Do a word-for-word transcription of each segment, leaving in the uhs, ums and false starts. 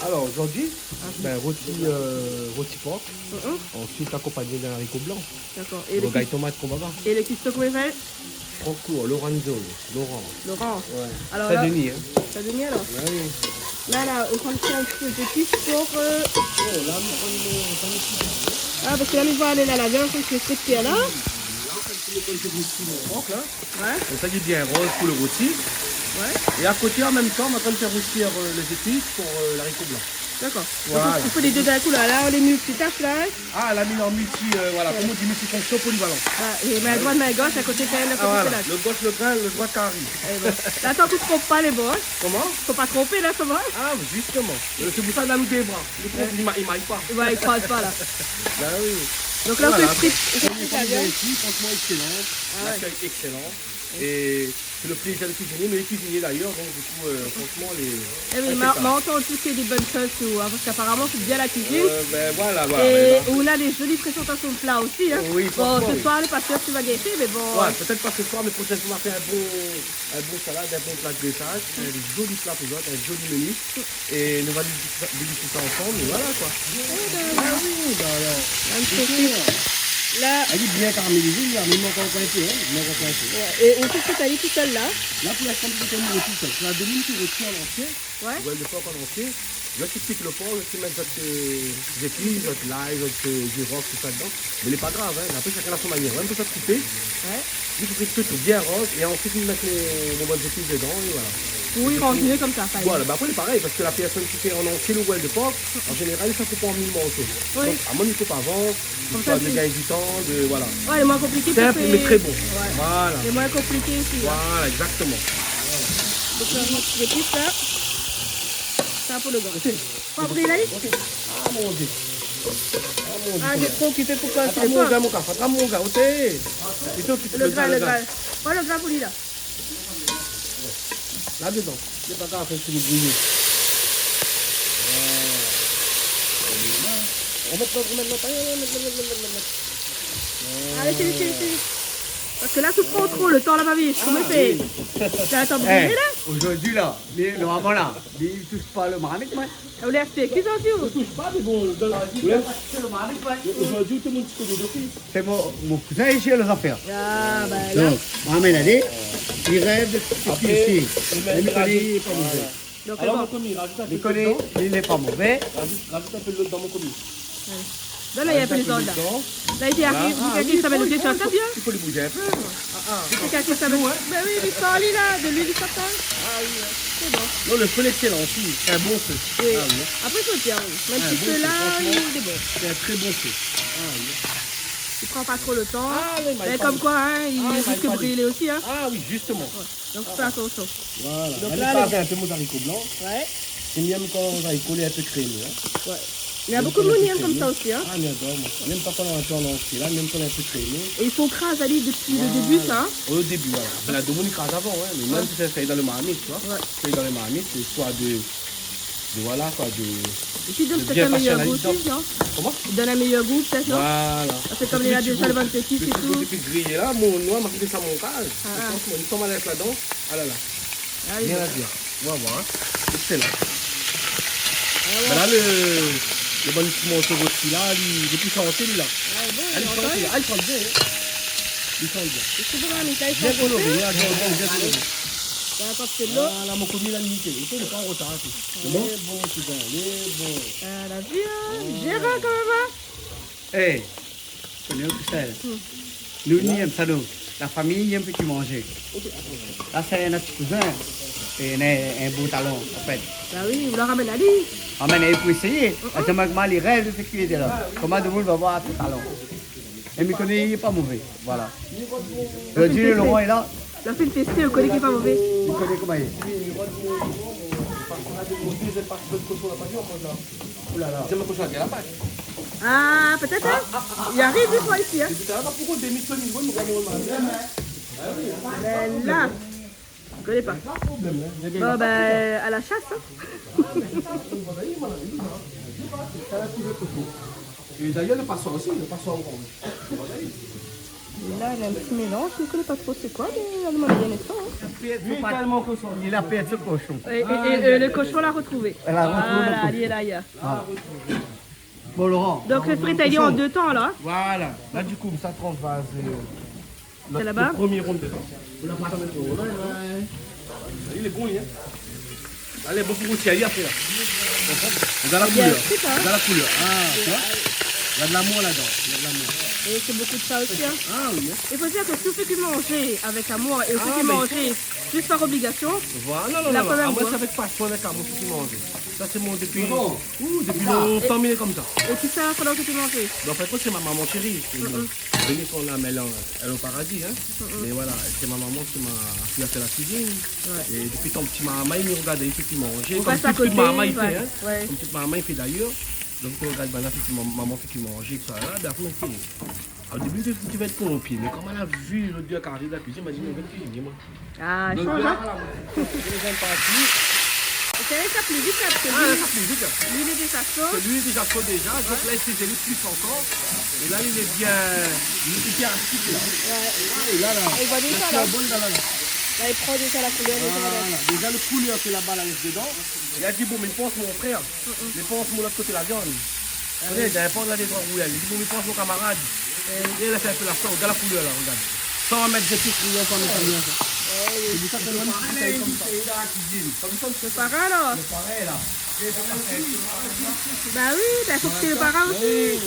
Alor, zordi, bin, roti, euh, roti por. Mhm. Ansuit, akonpagné d'in zariko blan. Dakor. É lo rougay tomat konbava. É lo kuisson, koman i fé ? Franco, Lorenzo, Laurent. Laurent. Ouais. Alor la, Saint-Denis, hein. Saint-Denis, alor. Ouais, oui. La, la, ou pran in ti pé de zépis pou, euh, oh, la, nou pran, euh, nou pran in ti pé. Ah, parske la, nou va alé la, la viann, sé frit la. La, ou fé in ti pé de zépis, mon rougay, la. Ouais. Konmsa, li lé bien roz pou lo roti. Ouais. É a koté, an mèm tan, nou va fé rougir, euh, lé zépis pou, euh, zariko blan. Dakor. Voilà. Donk, ou fé lé dé d'in kou, la. La, ou lé multitâsh, la, hein ? Ah, la, mi lé an multi, euh, voilà, konm i di, multifonction, polyvalent. Ouais, é min droit, min gosh, a koté, kan mèm, a koté, voilà. Ah, la. Lo gosh, lo grin, lo droit, kari. Eh bon. La, atann, ou tronp pa lé bor, hein ? Koman ? Fo pa tronpé, la, sa va ? Ah, zistoman. Euh, sé pou sa, la, nou dé bra. Lo tronp, li ma-, li may pa. Ouais, li kraz pa, la. Bin oui. Donk la, ou fé frit, ou fé frit la viann. Voilà, koi. Promié foi, nou vien isi, fransman, ékselan. Ah ouais. Lakèy ékselan. É sé lo plézir de kuiziné, mé lé kuizinié d'ayèr, donk di kou, euh, fransman, lé inpékab. Eh oui, ma, ma antann ke dé bone shoz, ou, hein, parske aparaman, ou fé bien la kuizine. Euh, bin voilà, voilà, é, bin, ou na dé zoli prézantasion de pla osi, hein. Oui, fransman, oui. Bon, se soir, lé pa sir si ou va gingné, mé bon. Ouais, pétèt pa se soir, mé proshèn foi, nou va fé in bon, in bon salad, in bon pla drésaz, in zoli pla pou zot, in zoli meni. É nou va dégusti sa, dégusti sa ansanm, é voilà, koi. Eh bin, ah oui, bin alor. Sé sir. La, lé bien karamélézé, la, mé i mank ankor in pé, hein, i mank ankor in pé. Ouais. É ou fé kui ali tousèl, la ? La, pou linstan, mi fé kui ali tousèl. La, demi, mi fé rotir an antié. Ouais. Ou voi, lo por an antié. Zot i pik lo por, zot i mèt zot, euh, zépis, zot lay, zot, euh, zirok, tousa dedan. Mé lé pa grav, hein. Apré, shakinn a son manièr. Moin, mi fé sa koupé. Ouais. Zis pou ke tout lé bien roz, é ansuit, mi mèt lé, lé bone zépis dedan, é voilà. Oui, ranzé konmsa, sa i lé. Voilà, bin apré, lé parèy, parske la pèrsone ki fé an antié lo rougay de por, an zénéral, sa i koup an mil morso. Oui. Donk, amoin, mi koup avan, konmsa, istoir de gingn di tan, de, voilà. Ouais, lé moin konpliké pou fé. Sinp, mé tré bon. Ouais. Voilà. Lé moin konpliké osi, hein. Voilà, égzaktoman. Donk, la, mi mèt lé zépis, la. Sa pou lo grin. Ok. Fo brilé, la. Ok. Ah, mon Dieu. Ah, mon Dieu. Ah, lé tro okipé pou koi, sé lo grin. Atrap mon grin, mon gars. Atrap mon grin, ok. Lo grin, lo grin. Pran lo grin pou li, la. La dedan. Lé pa grav, fé in ti pé brilé. Voilà. Ou mèt, ou mèt, ou mèt, ou mèt, ou mèt, ou mèt. Alé, fini, fini, fini. Parske la, ou pran tro lo tan, la, ma vi. Koman i fé ? Ah, oui. Sa atann brilé, la. Eh, zordi, la, mé normalman, la, li toush pa lo marmit, moin. Ou lé asté ki sa osi, ou ? Toush pa, mé bon, dan la vi, toush pa lo marmit, moin. Zordi, tout lo moun i koné d'ofis. Sé mon, mon kouzin i zèr lé zafèr. Ah, bin la. Donk, moin, mi la di, li rèv de kuizine. Apré, li mèt, li razout. Mé mi koné, lé pa mové. Voilà. Donk, alor, bon. Mon komi, razout in pé dedan. Mi koné, li lé pa mové. Razout, razout in pé dolo dan mon komi. Alé. Donn ali in pé lé zot la. Razout in pé dedan. La, li ariv, voilà. Ah, oui, i fo, i fo, i fo, i fo li bouz in pé. Ah, ah. Li ariv, li sort ali, hein. Bin oui, li sort ali, la, de luil, li sort sa. Ah oui, ouais. Sé bon. Non, lo fé lé ékselan osi. Sé in bon fé. Oui. Ah oui. Apré, fo dir, oui. Mèm si lo fé la, fransman, li lé bon. Sé in tré bon fé. Ah oui. I pran pa tro lo tan. Ah oui, mé i pran. Mé konm koi, hein, li risk brilé osi, hein. Ah oui, zistoman. Ouais. Donk, fé atansion. Voilà. Donk la, mi kraz in pé mon zariko blan. Ouais. Sé mié kan zariko lé in pé krémé, hein. Ouais. Néna bonpé d'moun i èm konmsa osi, hein. Ah, mi ador, moin. Mi èm pa kan lé in pé an antié, la, mi èm kan lé in pé krémé. É i fo kraz ali dopi lo débu, sa, hein. Voilà. O débu, voilà. Mé la, domoun i kraz avan, hein. Mé moin, mi fé sa dan lo marmit, tu vois. Ouais. Fé dan lo marmit, sé istoir de de, voilà, koi, de, de bien pasé la dedan. É pi i donn pétèt in méyèr gou osi, non ? Koman ? I donn in méyèr gou, pétèt, non ? Voilà. Parske konm li na déza lo bann zépis é tout. Lo ti gou, lo ti gou griyé la, mon, moin, ma fé sa mon kaz. Ah, ah. Fransman, in foi ma lès ladan, ah la la. Ah oui, dakor. Rien à dire. Ou va voir, hein. Ékselan. Ah ouais. Bin la, lo, lo bann ti morso roti la, li, li lé pli santé, li la. Ah, bon, li antann. Ah, li sant bien, hein. Li sant bien. Bien koloré, hein, bien, bien, bien koloré. Voilà, parske lo... Ah, la, mon komi la limité. Li lé pa an rotar, hein. Lé bon, kouzin, lé bon. Ah, la vi, hein, Gérard, kan mèm, hein. Eh, koné ou tousèl. Hmm. Nou, nou èm sa, nou. La fami i èm fé ti manzé. La, sé in ti kouzin. É in, in bon talon, an fèt. Ba oui, ou la ramèn ali. Ramèn ali pou éséyé. Hmm. Atann, moin, koman li rèv de fé kui la. Koman domoun va voir son talon. É mi koné li lé pa mové. Voilà. Zordi, lo Laurent lé la. La fine testé, ou koné li lé pa mové. Ou koné koman li lé. Oulala. Ah, pétèt, hein. Ah, ah, ah. Li ariv défoi isi, hein. Mé la, mi koné pa. Bon, bin, à la chasse, hein. É dayèr, lo pasoir osi, lo pasoir ankor. La, néna in ti mélanz, mi koné pa tro sé koi, mé la, nou va bien mèt sa, in. Li la pèrd son koshon. É, é, é, é lo koshon, la rotrouvé. Voilà, li lé la, li lé la. Bon, Laurent, donk, lo frit, li lé an dé tan, la. Voilà. La, du kou, sa, transvaz, euh, lo, lo promié ronn dedan. Li lé bon, li, in. Alé, bon, pou routié, apré, la. Regard la koulèr. Regard la koulèr. Ah, tu vois ? Il y a de l'amour là-dedans. Il y a de l'amour. Et c'est beaucoup de ça aussi, hein. Ah, oui, hein. Il faut dire que tout ce qui est mangé avec amour et tout ce qui est mangé juste par obligation, la première fois. Ah, non, non, non, non. Ah, moin, sé avèk pasion, avèk amour, tout ki manz. Sa, sé mon, dopi, ou, dopi lontan, mi lé konmsa. Et tout ça, pendant que tu mangeais. Ben, an fèt, sé mon momon shéri. Sé mon, béni son âme, elle est en, elle est au paradis, hein. Mais voilà, c'est ma maman qui m'a appris à faire la cuisine. Ouais. É dopi tan pti momon i regard, i fé ki manzé, konm tout momon i fé, in. Ou pas à côté, ouais. Konm tout momon i fé d'ailleurs. Donk, ou regard, ben, la, fé ki man-, momon fé ki manzé, sa la, ben, apré, ou fé. Au début, tu, tu vas être pompier, mais comme elle a vu l'odeur qui arrive de la cuisine, elle m'a dit, mais va cuisiner, moi. Ah, change, hein. Donk, voilà, voilà. Deuxième partie. Et ça, ça plie vite, là, parce que l'huile, l'huile est déjà chaude. Ah, ça plie vite, là. L'huile est déjà chaude. Parce que l'huile est déjà chaude déjà, donc là, il fait zéro plus encore. Et là, il est bien, il est bien actif, là. Ouais. Et là, là, on voit déjà, là. Là, il prend déjà la couleur, déjà, là. Voilà, déjà le couleur que là-bas, là, il est dedans. Il a dit, bon, mais pense mon frère. Mm-mm. Mais pense mon l'autre côté la viande. Ou koné, néna in port la, dé troi rouyal. Li di, bon, mi pans mon kamarad. É la fé in pé la san, regard la koulèr la, regard. San mèt zépis, rien, san mèt rien, sa. Sé pou sa ke mèm si sé konmsa. Lo parin, la. Bah oui, ben, fo ke sé lo parin osi. Oui.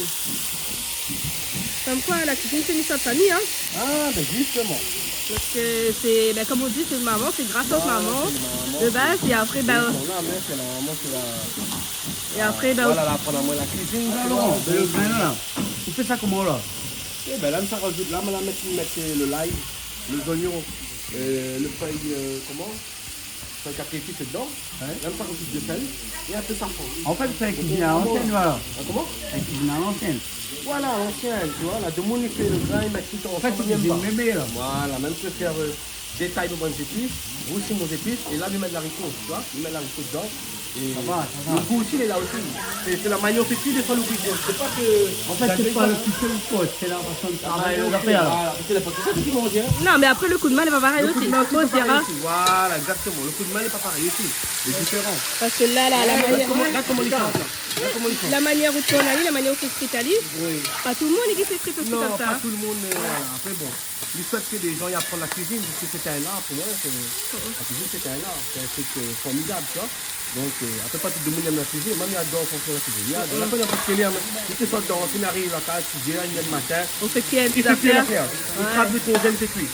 Comme quoi, la cuisine, c'est une histoire de famille, hein. Ah, ben, justement. Parce que c'est, ben, comme on dit, c'est le maman, c'est grâce à maman, de base, et après, ben, son âme, hein, c'est la maman qui l'a É apré, ben, voilà, la, aprann amoin la kuizine. Alor, ben, lo grin la, ou fé sa koman la ? É ben, la, mi sa razout, la, mi sa mèt, mèt, euh, lo lay, lé zoignon, euh, lo fèy, euh, koman ? Fèy kaprifis dedan. Ouais. La, mi sa razout de sèl é in pé safran. An fèt, sé in kuizine a lansièn, voilà. Hein, koman ? In kuizine a lansièn. Voilà, a lansièn, tu vois, la, demoun i fé lo grin, i mèt tout ansanm, i kuizine bébé, la. Voilà, mèm si fé, euh, détay mon bann zépis, rousi mon zépis, é la, mi mèt lariko, tu vois, mi mèt lariko dedan. É lo gou osi, lé la osi. Sa va, sa va. Sé, sé la manièr ou fé kui, défoi lo gou i désèt. Sé pa ke... An fèt, sé pa lo kuison i kont, sé la fason de travay, voilà, sé la fason de fé ki manz, hein. Non, mé apré, lo kou d'min lé pa parèy osi. Lo kou d'min osi lé pa parèy osi. Voilà, exactement. Lo kou d'min lé pa parèy osi. Lé diféran. Parske la, la, la manièr, regard koman, regard koman li shanj, la. Regard koman li shanj. La manièr ou tourn ali, la manièr ou fé frit ali. Oui. Pa tout lo moun i fé frit osi konmsa, hein. Non, pa tout lo moun, euh, voilà. Apré, bon. Mi souèt ke lé jan i aprann la kuizine, parske sé in ar pou moin, sé, la kuizine, sé in ar, sé in trik, euh, formidab, tu vois. Donk, euh, apré, pa tout demoun i èm la kuizine, moin, mi ador franshman la kuizine. Mi ador. La, kan na pa de télé, hein, mi sort dan, mi ariv la kaz, si dé èr, inn èr di matin, ou fé ki, i fé ki zafèr. Ou trap lo konzèl, i fé kui.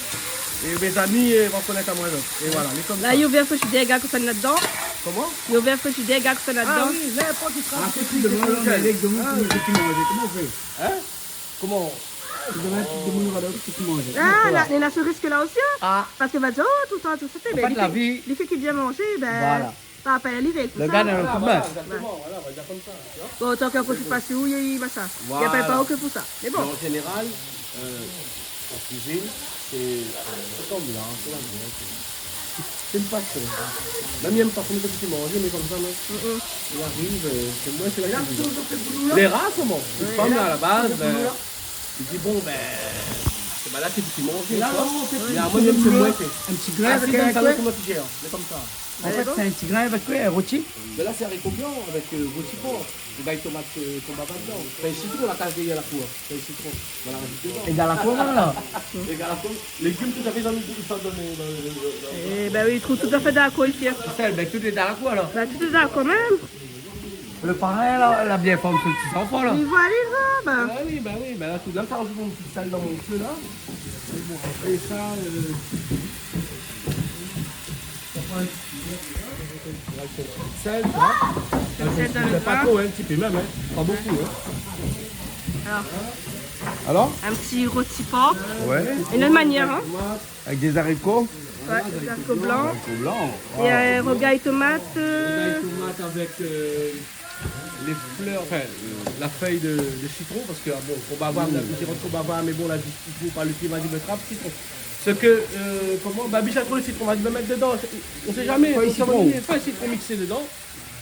É mézami, euh, va konèt amoin, donk. É voilà, lé konmsa. La, i ouvèr frizidèr, gard kosa néna dedan. Koman ? I ouvèr frizidèr, gard kosa néna dedan. Ah oui, ninport ki trap lo frizidèr. Ah oui. Koman ? Hein ? Demin, tout demoun va dir, kosa ou manz ? Ah, la, néna se risk la osi, hein ? Ah. Parske va dir, oh, toultan, tout sa, mé li fé, li fé ki bien manzé, ben, pa apèl ali, ben, ékout sa. Voilà, voilà, exactement, voilà, on va dire comme ça, tu vois. Bon, otan ke ou profit pa si ou, i, machin. Voilà. I apèl pa ou ke pou sa. Mé bon. Mé an zénéral, euh, an kuizine, sé, sé konm la, sé la vi, hein, sé Sé in pasion. Mèm mi èm pa konm sa ki manz, mé konmsa, non. Mm-mm. I ariv, euh, sé moin, sé la kuizine. Lé rar, sa, moin. Oui, fanm la, a la baz, ben, li di, bon, ben, sé pa la ki, ki manz, tu vois. Mé amoin, mi èm, sé moin, sé in ti grin avèk in koué. Asiz dan lo salon, koman ti jèr, mé konmsa. An fèt, sé in ti grin avèk koué, roti ? Mé la, sé zariko blan avèk, euh, roti por. Rougay tomat, euh, konbava dedan. Fèy sitron, la kaz dèrièr la kour. Fèy sitron. Voilà, rajout dedan. É dan la kour, voilà. É dan la kour. Légim, tout afé, dan, dan, dan, dan, dan... Eh ben oui, i trouv tout afé dan la kour isi, hein. Sé sa, ben, tout lé dan la kour, alor. Ben, tout lé dan la kour mèm. Lo parin la, la bien form son ti zanfan, la. Li voi, li voi, ben. Ah oui, ben oui, ben la, tout la, sa rajout in ti sèl dan mon fé, la. Mé bon, apré sa, euh, Sèl, tu vois. Sèl dan lo vin. Pa tro, hein, in ti pé mèm, hein. Pa bokou, hein. Alor ? Alor ? In ti roti por. Ouais. Inn ot manièr, hein. Avèk dé zariko. Ouais, dé zariko blan. Zariko blan. É, euh, rougay tomat, euh, rougay tomat avèk, euh, lé flèr, anfin, euh, la fèy de, de sitron, parske, ah bon, konbava, la, ti rant konbava, mé bon, la, di sitron, pa lo pli, ma di, mèt trap sitron. Sé ke, euh, koman, Babiche la trouv lo sitron, ma di, mèt dedan, sé, on sait jamais, fèy sitron miksé dedan,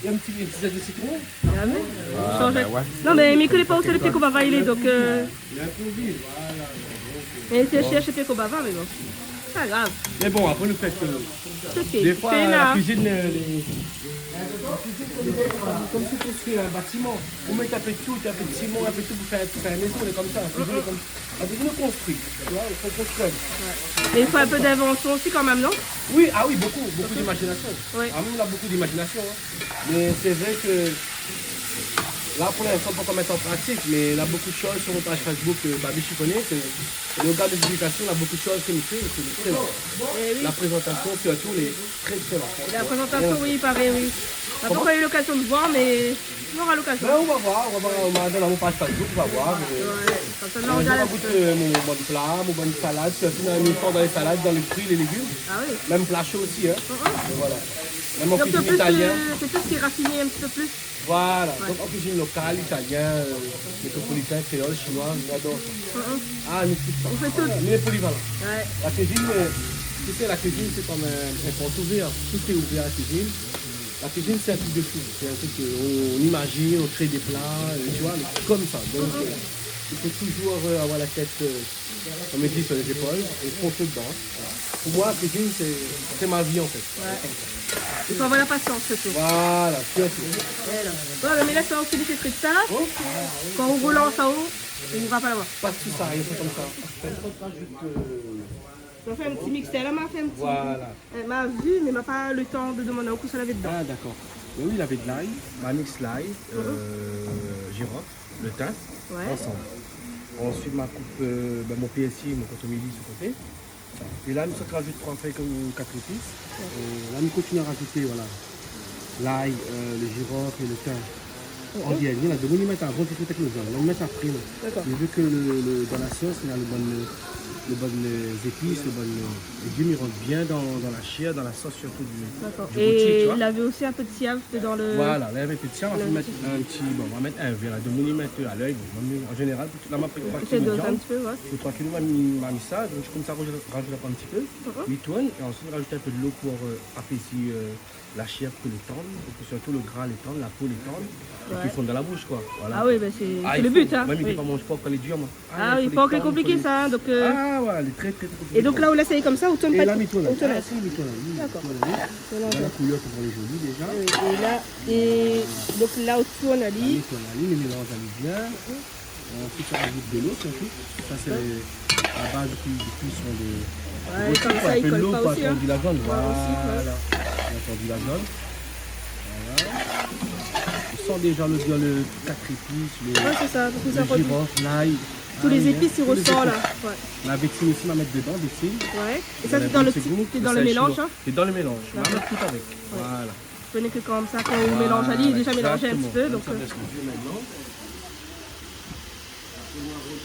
é in ti, in ti zès de sitron. Ah, ben ouais. Non, mé mi koné pa ousa lo pli konbava i lé, donk, euh. Li inprovise, voilà, donk, euh, Mé sé shèr, shé pé ko bava, mé bon. Pa grav. Mé bon, apré, le fèt ke défoi, la kuizine, euh, lé, la kuizine, kom, kom si ou konstrui in batiman. Ou mèt in pé de tout, in pé de siman, in pé de tout pou fé, pou fé in mézon, lé komsa. La kuizine, lé kom, la kuizine, ou konstrui. Ou voi, fo konstrui. Ouais. Mé i fo in pé d'invansion osi, kan mèm, non ? Oui, ah oui, bokou, bokou d'imazinasion. Oui. Ah, nou na bokou d'imazinasion, hein. Mé sé vré ke la, pou linstan, pankor mèt an pratik, mé na bokou de shoz sur mon page Facebook, euh, Babiche i koné, ke le gars de l'éducation, na bokou de shoz ke mi fé, ke mi fé. Eh oui. La prézantasion, sirtou, lé trè, trè bien. La prézantasion, oui, i paré, oui. Koman ? Ma pankor u lokazion de voir, mé nou nora lokazion. Ben, ou va voir, ou va voir, ou va voir dan mon page Facebook, ou va voir, euh, ouais, komsa, euh, nou rogard in ti pé. Euh, mon bann pla, mon bann salad, sirtou dan lé, dan lé salad, dan lé frui, lé légim. Ah oui. Mèm pla sho osi, hein. Mhm. Et voilà. Mèm an kuizine italienne. Donc, c'est plus, euh, c'est tout ce qui est raffiné un petit peu plus. Voilà. Ouais. Donk, an kuizine lokal, italien, euh, métropolitain, kréol, shinoi, mi ador sa. Mhm. Ah, nou tout sa. Ou fé tout. Voilà, nou lé polivalan. Ouais. La kuizine, euh, tu sais, la kuizine, sé kom in, in port ouvèr. Tout est ouvert à la cuisine. La kuizine, sé in truk de fou. Sé in truk ke ou, ou imazine, ou kré dé pla, euh, tu vois, mé komsa. Donk, euh, il faut toujours, euh, avoir la tête, euh, comme on dit, sur les épaules, et foncer dedans. Voilà. Pour moi, la cuisine, c'est, c'est ma vie, en fait. Ouais. Il faut avoir la patience, surtout. Voilà, surtout. Voilà. Bon, mé la, sa, ou fini fé frit sa. Oh. Kan ou relans anlèr, ou va pa la voir. Pas tout ça, il faut comme ça. Ou fé in ti mix la, ma fé in ti. Voilà. Euh, ma vi, mé ma pa le tan de demann aou kosa ou lavé dedan. Ah, d'accord. Ben oui, lavé de l'ail, ma mix l'ail, euh, girofle, le thym, ouais, ensemble. Ensuite, ma koup, euh, ben, mon pèrsi, mon kotomili su koté. Et là, mi sa rajout troi fèy, euh, kat zépis. Ouais. Euh, là, mi kontinié a rajouté, voilà, l'ail, euh, le girofle et le thym. Ok. An dernié, la, demoun i mèt avan, sé tout avèk le viann. La, mi mèt apré, la. D'accord. Mé vu ke le, le, dan la sos, néna le bann, le bann, euh, zépis, le bann, euh, légim, i rant bien dan, dan la shèr, dan la sos sirtou du, du roti, tu vois. D'accord. Et il avait aussi un peu de siav dans le... Voilà, la, avèk le siav, nou va mèt in ti, bon, nou va mèt in vèr, la. Demoun i mèt, euh, a lèy, bon, an zénéral, pou tout la, ma pé, pou troi kilo de viann, pou troi kilo, ma mi, ma mi sa, donk, komsa, rajout, rajout in ti pé, mi tourn, é ansuit, rajout in pé de lo pou, euh, apési, euh, la shèr pou ke lé tann, pou ke sirtou le gra lé tann, la po lé tann, é ke i fonn dan la boush, koi. Voilà. Ah oui, ben c'est, c'est le but, hein. Ah, i fo. Moin, mi di pa manz pork kan lé dir, moin. Ah oui, pork lé konpliké, sa, hein, donk, euh. Ah, voilà, lé trè, trè, trè konpliké. É donk la, ou lès ali komsa, ou tourn pa ? É la, mi tourn ali. Ou tourn ali. Ah, si, mi tourn ali. D'accord. Mi tourn ali. Mélanz. Voilà, la koulèr, ou voi, lé zoli déza. Euh, é la, é donk la, ou tourn ali. La, mi tourn ali, mi mélanz ali bien. Ensuite, on rajoute de l'eau, surtout. Ça, c'est la base du, du cuisson de, de rôti, quoi. Ouais, comme ça, il colle pas aussi, hein. Un peu de l'eau pour attendre la viande. Ouais, aussi, ouais. Voilà. Pour attendre la viande. Voilà. On sent déjà le, le quatre épices, le, ouais, c'est ça, parce que ça, le girofle, l'ail. Tous les épices, hein, ils ressortent, là. Ah oui, hein, tous les épices. Ouais. La vexine aussi, on va mettre dedans, vexine. Ouais. Et ça, c'est dans le petit, c'est dans le mélange, hein. Euh, c'est dans le mélange. D'accord. On va mettre tout avec. Ouais. Voilà. Ou koné ke komsa, kan ou mélanz ali, lé déza mélanzé in ti pé, donk, euh. Voilà, exactement. Donk, sa, lès le fé mintnan.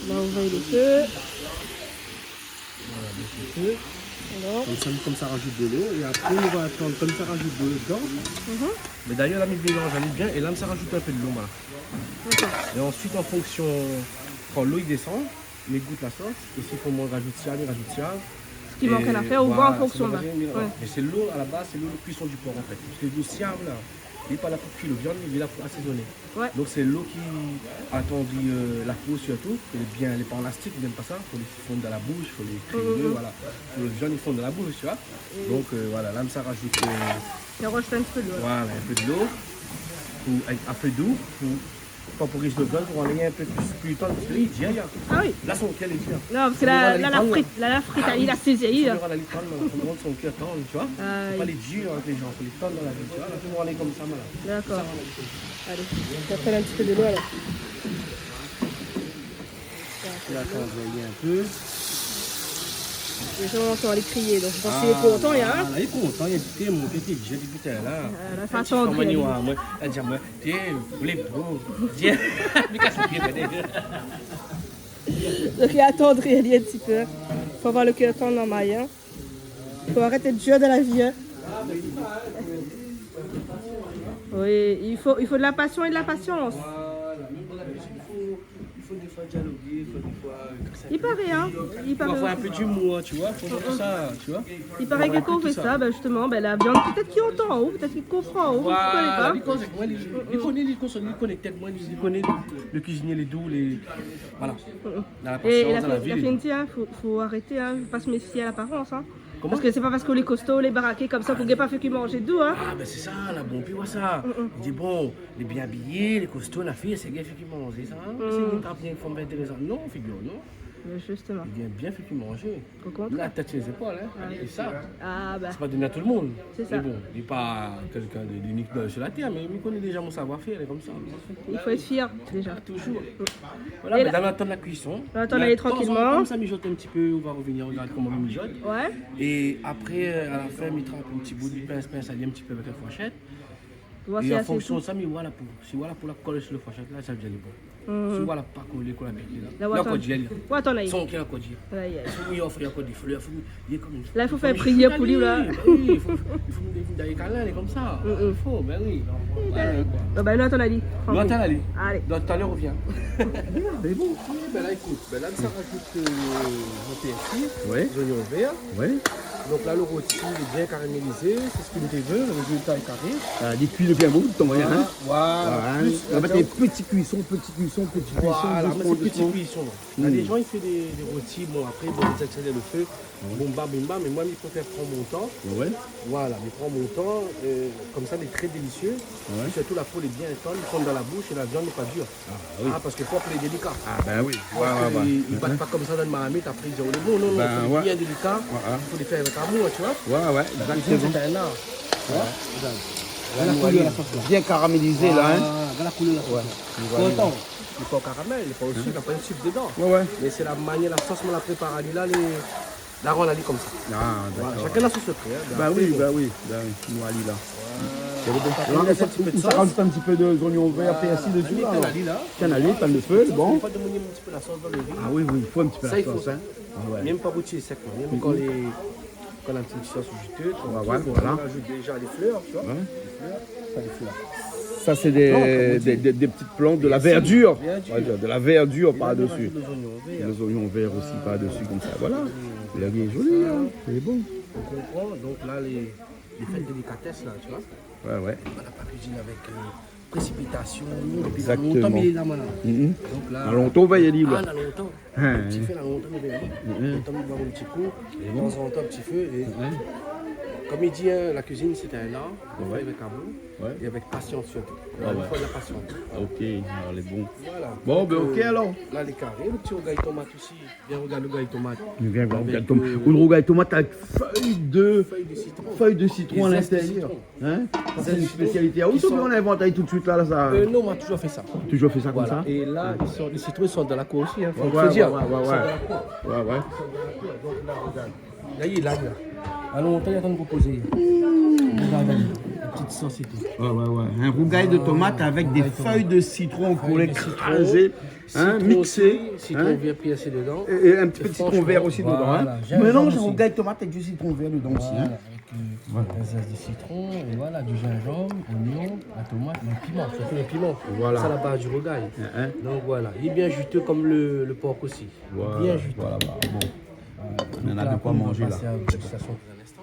La, ou va le fé. Voilà, bès le fé. Alors. Komsa, komsa, rajout de l'eau. É apré, nou va atann, komsa, rajout de l'eau dedan. Mhm. Mé d'ayèr, la, mi mélanz ali bien. É la, mi sa rajout in pé de l'eau, voilà. D'accord. É ansuit, an fonksion, kan l'eau i désann, mi gout la sos, é si fo moin rajout sa, mi rajout sa. Sak i mank a fèr, ou voi an fonksion, ben. É voilà, sé lo, a la baz, sé lo, le cuisson du porc, an fèt. Parske le siav, la, li lé pa la pou kui le viann, li lé la pou asézoné. Ouais. Donk, sé lo ki atandri, euh, la po sirtou, é bien, lé pa an lastik, mi èm pa sa, fo li fonn dan la boush, fo li krémé, voilà. Fo le viann i fonn dan la boush, tu vois. Donk, euh, voilà, la, mi sa rajout, euh, voilà, in pé de l'eau. Pou, avèk in pé d'lou, pou Vaporiz lo viann pou anlèv in pé plis, plis tan, plis dir, ya. Ah oui. La, son kèr lé dir. Non, parske la, la, la frit, la, la frit, la, la sézi, la. Son kèr tann, tu vois. Aïe. Fo pa lé dir avèk lé jan, fo lé tann dan la vi, tu vois. La, nou anlèv komsa, voilà. D'accord. Allez, on fait un petit peu de l'eau, alors. La, kan ou voi in pé. Lé jan i antann ali kriyé, donk mi pans li lé kontan, ya. Ah, la, li lé kontan, li lé kontan, li lé dir, li lé kontan, la. Ah, la, sa i atann, li. Moin, moin, èl i di amoin, Té, ou lé bo. Té, mi kas mon pié, moin, té. Donk, li atann ali in ti pé. Fo avoir lo kèr tann, in, Maï, in. Fo arèt èt dir dan la vi, in. Oui, il faut, il faut de la passion et de la patience. Voilà, mèm dan la kuizine, i fo, i Défoi dialogé, défoi, défoi, euh, kass in pé lo kèr. I paré, hein. I paré osi. Défoi, fé in pé d'imour, tu vois, fo tout sa, tu vois. I paré ke kan ou fé sa, bin, zistoman, bin, la viann, pétèt ki antann aou, pétèt ki konpran aou, ou koné pa. Voilà, li koné, li koné, li koné, li koné pétèt moin, li koné lo, lo kuizinié, lé dou, lé, voilà. Mm, mm. Dan la pasians, dan la vi, lé dou. É la fin, la fin, hein, fo, fo arété, hein, fo pa se méfié a laparans, hein. Koman ? Parske sé pa parske lé kosto, lé baraké konmsa, pou gingn pa fé kui manzé dou, hein. Ah, bin, sé sa, la bonpé, ouais, sa. Mm, mm. Li di, bon, lé bien abiyé, lé kosto, la fiy, sé gingn fé kui manzé, sa, hein. Mm. Sé in trap bien, fanm intérésan. Non, figir, non. Mé zistoman. Li gingn bien fé kui manzé. Au contraire. La tèt su lé zépol, hein. Ah. Sé sa. Ah, bah. Sé pa doné a tout lo moun. Sé sa. Mé bon, li lé pa kèlkin de, d'unik dan, su la tèr, mé mi koné déza mon savoir-fèr, lé konmsa. I fo èt fièr, déza. Ah, touzour. Mm. Voilà, é bin, la, nou atann la kuison. Nou atann, nou atann, alé, trankilman. Tanzantan, konmsa, mi mijot in ti pé, nou va revnir, regard koman mi mijot. Ouais. É apré, euh, a la fin, mi trap in ti bout, mi pins, pins ali in ti pé avèk la fourshèt. Voir si lé asé dou. É an fonksion de sa, mi voi la po. Si voi la po la kol su la fourshèt la, sa vé dir lé bon. Mhm. Si voi la pa kolé, kan la piké la. La, ou atann. Li ankor di, li. Ou atann, la. San ke li ankor di. Ay, ay. Fo mi ofèr ankor dé flèr, fo mi, li lé konm, li lé konm in shou. La, i fo fé in priyèr pou li, la. Bah oui, i fo, i fo mi done kali, lé konmsa. Mm, mm. I fo, bin oui. Voilà, koi. Bon, bin, nou atann ali. Nou atann ali. Alé. Donk, talèr, revien. Mé bon. Oui, bin la, ékout, bin la, sa rajout, euh, lo pèrsi, ouais, zoignon vèr. Ouais. Donk la, lo roti lé bien karamélizé, sé sak mi té vé, lo rézilta lé karé. Ah, li kui dopi in bon bout de tan, hein. Voilà, voilà. Plis, la, mèt in ti kuison, ti kuison, ti kuison, dousman, dousman. Voilà, mé sé ti kuison, la. Mm. Na dé jan i fé dé, dé roti, bon, apré, bon, i aksélèr lo fé, boum, bam, boum, bam, mé moin, mi préfèr pran mon tan. Ouais. Voilà, mi pran mon tan, euh, konmsa, lé trè délisié. Ouais. É sirtou, la po lé bien tann, i fonn dan la boush é la viann lé pa dir. Ah, oui. Ah, parske fo ke lé délika. Ah, bin oui. Ouais, ouais, ouais. Parske li, li bat pa konmsa dan marmit, apré li di, oh, lé bon. Non, non, bin, fo lé bien délika. Ouais, ouais. Fo lé fé avèk amour, tu vois. Ouais, ouais, exactement. La kuizine, sé in ar. Tu vois ? Ouais. Regard. Regard la koulèr la sos la. Bien karamélizé, la, hein. Voilà, regard la koulèr la sos la. Ouais. Pourtan, lé pa o karamèl, lé pa o sik, na pa in sik dedan. Ouais, ouais. Mé sé la manièr, la sos, moin la prépar ali la, lé La rann ali konmsa. Ah, dakor. Voilà, shakinn na son sekré, hein. Bah oui, bah oui, bah oui. Nou ali la. Voilà. Sa rajout in ti pé de sos. Sa rajout in ti pé de zoignon vèr, pèrsi dési la, alor. Voilà. Tiens, alé, étinn lo fé, bon. I fo demouni in ti pé la sos dan lo ri. Ah oui, oui, i fo in ti pé la sos, hein. Sa, i fo. Ah ouais. Mèm pa routié sèk, mèm kan lé, kan na in ti sos jité, trankil, voilà. Ou ajout déza lé flèr, tu vois. Ouais. Lé flèr, sa, lé flèr. Ça, c'est des, des, des, des petites plantes, de la verdure. Bien sûr. Ouais, de la verdure par-dessus. Et là, on rajoute les oignons verts. Les oignons verts aussi par-dessus, comme ça. Voilà. Voilà. Lé bien zoli, hein. Lé bon. Ou konpran ? Donk la, lé, lé fèt délikatès la, tu vois. Ouais, ouais. Ou la pa kuizine avèk, euh, présipitation. Exactement. Épi lontan, mé la, voilà. Mhm. Donk la, na lontan, ou va y alé, ah, ouais. Na lontan. Hein. Ti fé la lontan, mé bien. Mhm. Lontan, mi boir in ti kou. Lé bon. Tanzantan, in ti fé. É, mhm, konm i di, hein, la kuizine, sé in ar. Ouais. Ou fé avèk amour. Ouais. É avèk pasians sirtou. Ah ouais. I fo de la pasians. Ok, alor, lé bon. Voilà. Bon, bin, donk, ok, euh, alor. La, lé karé, lo ti rougay tomat osi. Vien regard lo rougay tomat. Vien voir lo rougay tomat. Avèk, euh, ou lo rougay tomat avèk fèy de, fèy de sitron. Fèy de sitron a lintérièr. É zès de sitron. Hein ? Sa, sé in spésialité. Zès de sitron. Ah, ou la invant ali tout suit la, la, sa ? Euh, non, moin la touzour fé sa. Touzour fé sa konmsa ? Voilà. É la, i sort, lé sitron i sort dan la kour osi, hein, fo le dir. Ouais, ouais, ouais, ouais. I sort dan la kour. Ouais, ouais. I sort dan la kour. Donk la, regard. La, li lé la, li lé la. Alon, ou atann pou pozé. Regard, regard. In ti sos é tou. Ouais, ouais, ouais. Un rougail de tomate avec des feuilles de citron qu'on a écrasées, hein, mixées, hein. Fèy de sitron, sitron vèr, pèrsé dedan. Et, et un petit peu de citron vèr aussi dedans, hein. Et franchement, voilà, gingembre aussi. Mélange un rougail tomate avec du citron vert dedans aussi, hein. Voilà, avec, euh, un zeste de citron, et voilà, du gingembre, oignon, la tomate, le piment, surtout le piment. Voilà. C'est la base du rougail. Hein, hein. Donc voilà, il est bien juteux comme le, le porc aussi. Voilà, bien juteux. Voilà, voilà. Bon. Voilà. Donc là, après, on va passer à la dégustation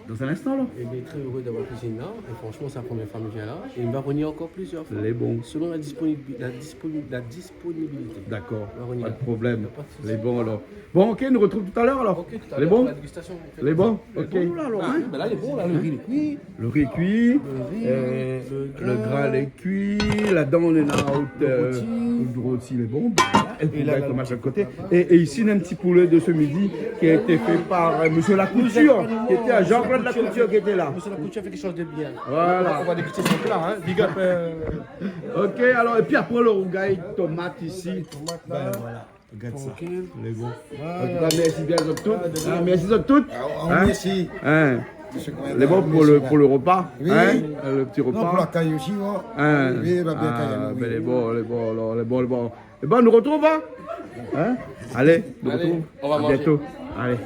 dans un instant. On est très heureux d'avoir cuisiné là. Et franchement, c'est la première fois que je viens là. Et on va revenir encore plusieurs fois. Lé bon. Selon la disponibi-, la disponi-, la disponibilité. D'accord. On va revenir. Pas de problème. Y a pas de souci. Lé bon, alors. Bon, ok, nou retrouv talèr, alors. Ok, talèr pou la dégustation. Lé bon ? Lé bon, ok. Lé bon, là, alors, hein ? Ah, ben là, il est bon, là, le riz, il est cuit. Le riz, euh, le grain, lé kui. Ladan, nou néna, euh, le rôti, lé bon. Et puis, là, le rougail tomate à côté. Et, et ici, on a un petit poulet de ce midi qui a été fait par, euh, monsieur Lacouture, qui était à Jean-Claude Lacouture, qui était là. Monsieur Lacouture a fait quelque chose de bien. Voilà. On va déguster son plat, hein. Big up, euh. Ok, alors, et puis après, le rougail tomate ici. Ben voilà. Regard sa. Tranquille. Lé bon. Voilà. En tout cas, merci bien à toutes. Ah, de rien. Hein, merci à toutes. Ah, merci. Hein. Lé bon pour le, pour le repas. Oui. Hein, le petit repas. Non, pour l'accueil aussi, hein. Hein. Oui, on va bien accueillir, oui. Ah, ben, lé bon, lé bon, alors, lé bon, lé bon. Eh ben, nou retrouv, hein. Hein ? Allez, nou retrouv. Allez, on va manger. À bientôt. Allez.